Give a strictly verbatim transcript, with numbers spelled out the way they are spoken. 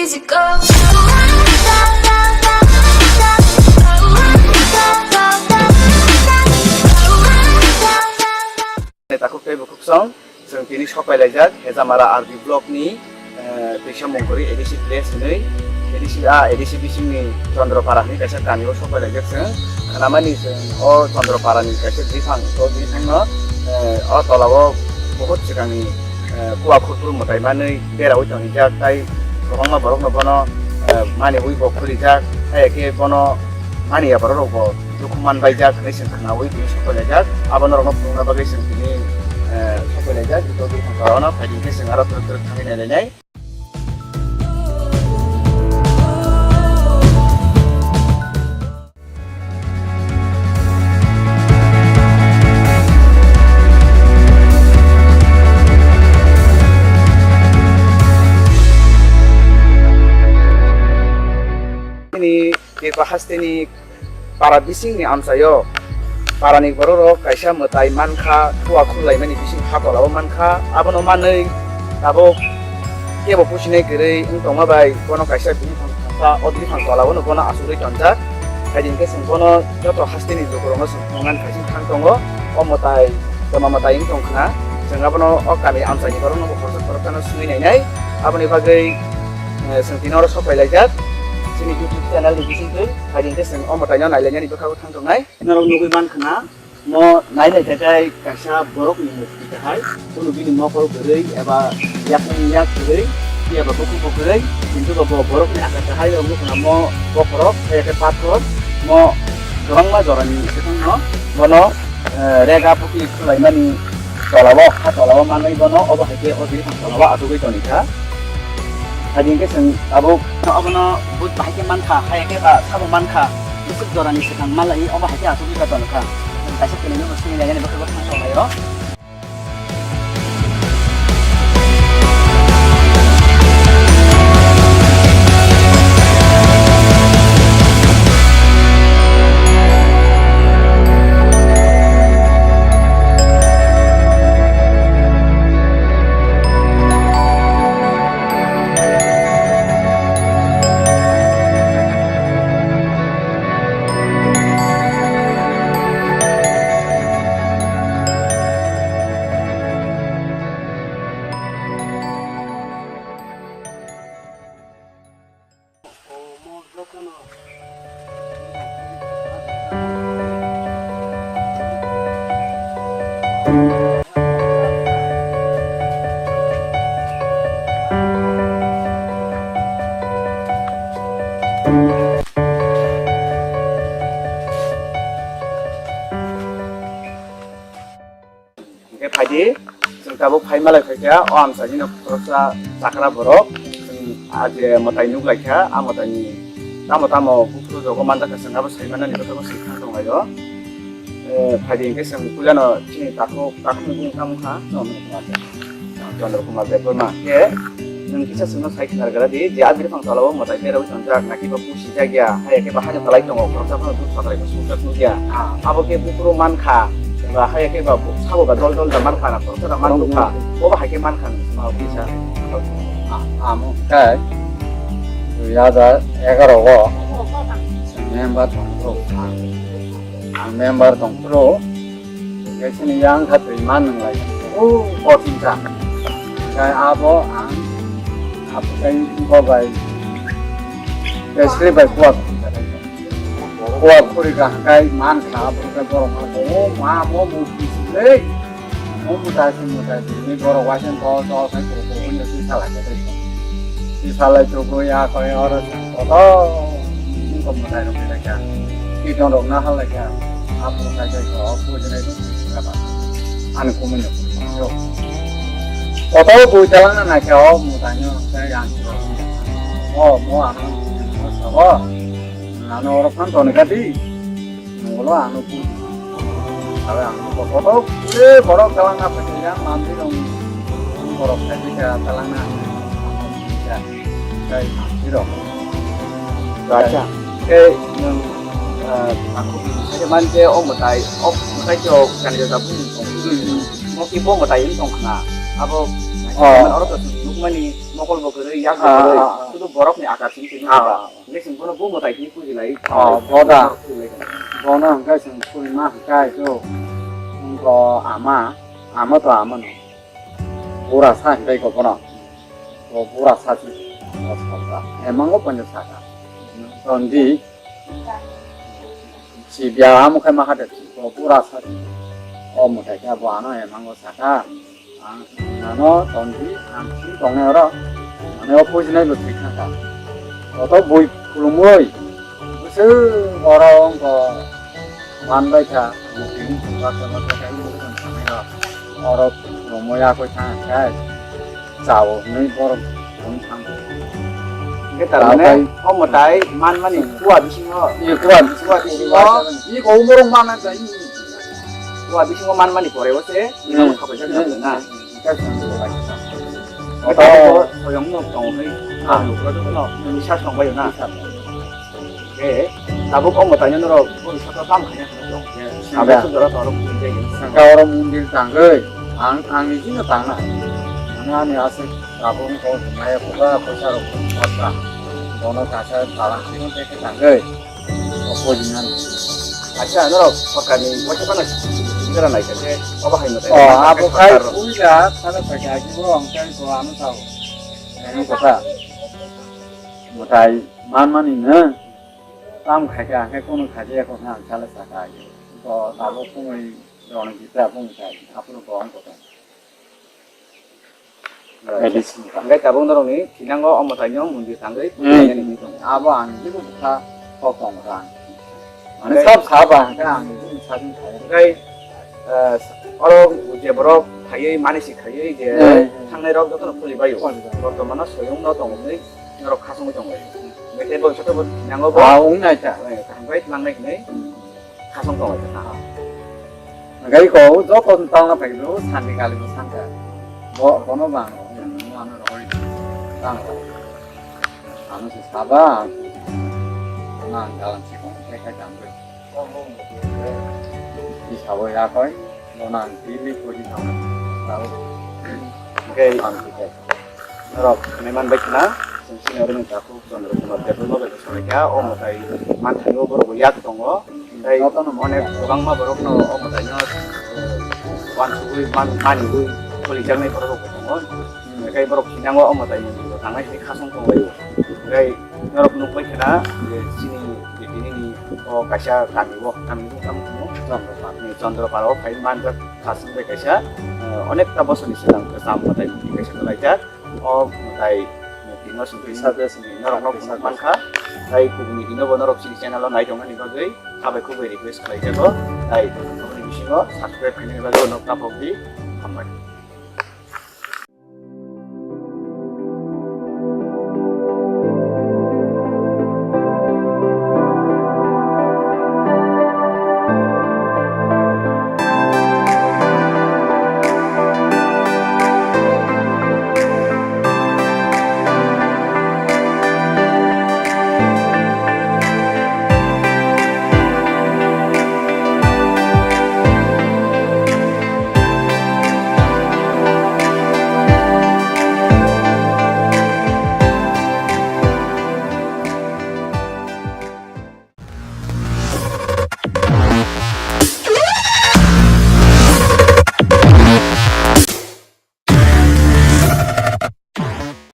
Takhuk tei bukhuk song, chwng tini sopai laijak Hejamara R D block ni, eh, Twisa Mongkori A D C place hinwi, A D C, ah, A D C bisingni Chandra Para hinwi kaisa kami o sopai laijak chwng. Khnamani chwng o Chandra Para ni kaisa bifang, o bifang no, eh, o tola o buhut swkang ni, eh, kua khurpru mwtai manwi berawi tongrijak, tai kwbangma borok no bono, eh, maniwi bo khulijak, hai khe bono mani ya borok rok bo dukhu manbaijak hinwi chwng khnaui tini sopai laijak. Abo norokno phunukna bagwi chwng tini, eh, sopai laijak. Ito bini saka ono phaidi khe chwng aro twrwk twrwk thangwi nai lainai. Nini Tripura hasteni para bisingni amchaio parani bororok kaisa mwtai mankha, kua khulaimani bising ha tolao mankha. Abono manwi tabuk kebo pusinai kwrwi wng tongma bai bono kaisa bini thangkha, o bini thang tolao bono asugwi tonjak. Hai din khe chwng bono joto hasteni lukurokno chwng thangmani kaisa thang tongo. O mwtai toma mwtai wng tong khna, chwng abono o kami amchaini borokno bo khoroksa khoroksano swngwi nainai. Aboni bagwi, eh, chwng tini oro sopai laijak chini YouTube channel ni bisingtwi. Hai din khe chwng o mwtaino nailainani bwkhago thang tongnai. Norok nugwi man khna, mo nai nai khe kaisa borokni mukti kahai, kunu bini mokol kwrwi eba yakung yak kwrwi, eba bukhuk bo kwrwi, kintu bo borokni aka kahai rok nukna mo bokhorok, khe khe pathor, mo kwbangma jorani swkangno bono, eh, rega pukhri khwlaimani tolao, ha tolao manwi bono obo hai khe o bini thang tolao achugwi tongkha. Hai din khe chwng tabuk abono but bahai khe mankha, hai khe ba sabo mankha, bwswk jorani swkang malai obo hai khe achugwi tongkha. Kaisa kwnwi no swngwi lainani bwkha bwkha tonglaio. Hingke phaidi, chwng tabuk phai malai phaikha, o amchaini no khoroksa chakra borok, chwng a je mwtai nuk laikha, a mwtaini tamo tamo buphuru jogo manjakha, chwng abo sai manani bwkhabo swk thang tonglaio. Eh, phaidi hingke chwng puilano chini takhuk, takhukni bumung tamo kha? Chandra Kumar Debbarma. Chandra Kumar Debbarma. Khe nwng kisa chwngno sai khna rwgwla di, je a bini phang tola o mwtai berwi tongjak, naki ba Sijak ya, hai khe ba haino talai tongo, khoroksa phano duk sakrai bo sujak nukya. Ah. Abo khe buphuru mankha, ba hai khe ba bu-, sabo ba dol dol da mankha, na khoroksa da man nukha, bo ba hai khe mankha, ma bisa. Ah, amo khe dui hajar egaroh o member tongphuru, ang member tongphuru. Khe chini yang kha twi ma nwnglai. O kothin cha. Khe abo ang abo khe bo bai. Khe sri bai kuwa. Kuwa khuri ka kai man kha abo khe borok ma ko. O ma mo mu kisi le. Mo mu ta si mu ta si ni borok wa chen to to sai ko ko ni si sala khe. Salai tubu ya koi oro koto. Ko mo dai rok le kya. Ki don rok na hal le kya. Apo kai kai ko ko jene ko ka ba. Ani ko mo ne ko. Koto bui talang na na kya o mo dai no sai yang. O mo ano. Mo sa o. Ano oro phan to ne ka di. Nongolo ano pu. Abe ano koto. Eh, borok talang na phe ya mandi dong. Borok kai ka talang na. Ya. Kai, iro. Acha. Tei nwng, ah, aku bisa man je o mwtai, o mwtai jo kani jata bung tong. Mo ki bo mwtai wng tong khna. Abo, oh, oro to Mani mokol bo kwrwi, yak bo Ah, kwrwi. Ah, ah. Sudu borok ni akar simi simi Ah, ba. Ah, ah. Hingke chwng bono bo mwtai twi puji lai. Ah, boda. Puji lai. Bono hingke chwng puri ma hingke jo. Wngko ama, ama to ama no. Bura sa hingke ko bono. Ko bura sa si. Ko sa sa. Emango panya saka. Tondi. Si biya amo khai ma hade. Ko bura sa si. O mwtai khe bo ano emango saka. Ang nano tondi, ang sing tongnai oro, mane o pujinai bo thik kha. Koto bui khulumui, bwswk oro wngkha manbai kha, muting thwngkha, thwngkha, thwngkha, thwngkha, thwngkha, oro khulumui akoi thang kha, chao hwnwi borok hwn thang. Hingke tarmane, o mwtai manmani kuwa bisingo, kuwa bisingo, iko umorok mana jai. Kuwa bisingo manmani pore o se, iko khabai jak na. Oto soyong no tong hei, ah, no, no, no, ni sa song bai na. Eh, tabuk o mwtai no ro, bo sa ta tam khanya. Abe sudara toro mungkin jai. Sangka oro mundir tangoi, ang, ang ni jino tangna. Mane ani asik tabuk ko maya kuba ko saro kota. Bono kasa dalang sino teke tangoi. Opo jinan. Acha, norok sorkarni waisa phano sikira nai khe, obo hai mwtai. Oh, abo khai puila, salo pakai agi bo ang kai ko ano tao. Ano kota. Mwtai man mani na. Tam khai ka, khai kono khai ya ko na salo sakai. Ko abo kumui roni kita pung kai. Apro ko ang kota. Medicine. Hingke tabuk norokni thinango o mwtaino mundir tangwi Hmm. puja nini tong. Abo ang jibo bwkha kok tong kha. Mane Hingke sab saba hingke ang jibo sajing kha. Hingke, eh, oro je borok khaiwi mani si khaiwi je Hmm. thangnai rok jotono khuli baio. Oh, yeah. Bortomano soyung no tong hwnwi norok khasungwi tong lai. Hingke bo joto bo thinango bo. Ah, wng nai ta. Eh, kaham bai tlangnai hwnwi. Khasong tong lai kha. Hingke iko joto tangna phaikhe sandi kali bo sankha. Bo, bono bang, ano rohori tang. Ano se saba, ano ang dalam sikong, khe khe jangbe. Di sabo ya koi, bono ang tili kori nang. Tao. Hingke ang tili. Norok hwnwi man bai khna, chwng sini oro ni takhuk Chandra Kumar Debbarma bai bwskanai kha, o mwtai manthaio borok bo yak tongo. Tei onek kwbangma borokno o mwtaino, eh, uansugwi man-, maniwi kholijaknai borok rok bo tongo. Tei borok thinango o mwtai mundiro tangnai hwnwi khasong tonglaio. Tei norok nukbai khna je chini je tinini o kaisa kami o, kami o tamo tamo Chandrapara o phai manjak khasong bai kaisa, eh, onek ta bosor ni swkang cham mwtai kaisa kwlaijak. O mwtai mukti no sugwi sa de sini norok no phunuk mankha. Tai kubuni dino bo norok chini channel o nai tongmani bagwi habai khubui request khlai jago. Tai aboni bisingo subscribe khainani bagwi norok taphok di. Hambai.